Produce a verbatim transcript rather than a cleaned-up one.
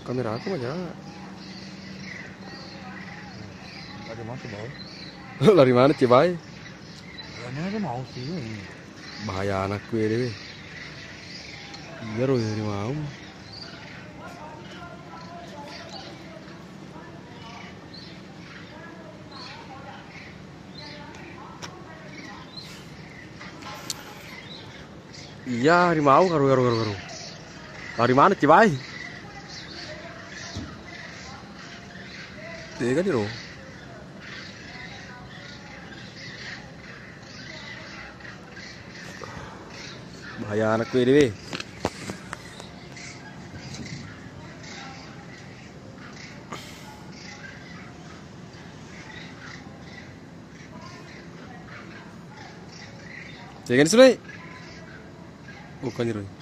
Kamera aku aja. Lari mana bau? Lari mana, Cik Bai? Lari mana dia mau sih? Bahaya anak gue deh. Iya, roh, dari mau. Iya, harimau, karu, karu, karu, karu. Lari mana, Cik Bai? Dia kan, Ciro. Bahaya anak gue ini, weh. Jangan sulit. Bukan, Ciro.